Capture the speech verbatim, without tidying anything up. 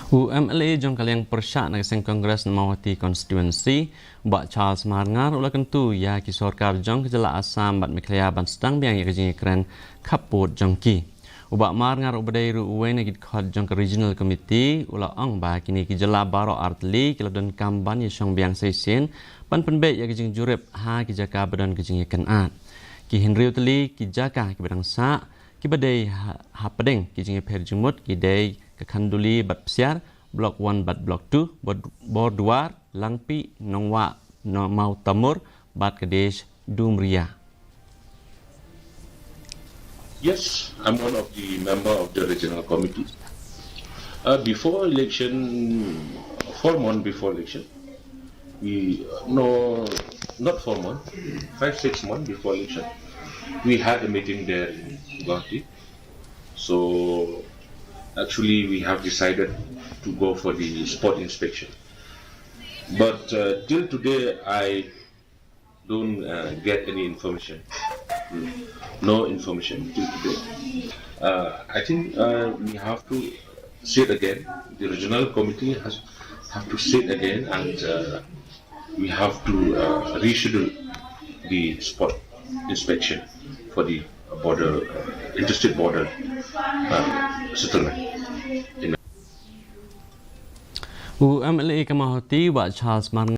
U M L A jong ka liang pyrshah na ka seng Congress na Mawhati Constituency, Bah Charles Marngar, u la kyntu ïa ki sorkar jong ka jylla Assam bad Meghalaya ban sdang biang ïa ka jingïakren khappud jong ki. U Bah Marngar, uba dei ruh uwei na ki dkhot jong ka Regional Committee, u la ong ba kine ki jylla baroh artylli ki la donkam ban ïashong biang sa shisien ban pynbeit ïa ka jingjurip ha ki jaka ba don ka jingïakynad. Ki hynriew tylli ki jaka kiba dang sah, kiba dei ha, hapdeng ki jingïapher jingmut, ki dei ka Khanduli bad Psiar, Block one bad Block two, Bor-, Borduar, Langpih, Nongwah, No-, Mawtamur, bad Kadesh, Dumria. Yes, I'm one of the member of the regional committee. Uh, before election, four months before election, we, no, not four months, five, six months before election, we had a meeting there in Guwahati. So actually, we have decided to go for the spot inspection. But uh, till today, I don't uh, get any information. Hmm. No information till today. Uh, I think uh, we have to sit again. The regional committee has have to sit again, and uh, we have to uh, reschedule the spot inspection for the border, uh, interstate border uh, settlement. In U M L A ka Mawhati, Bah Charles Marngar,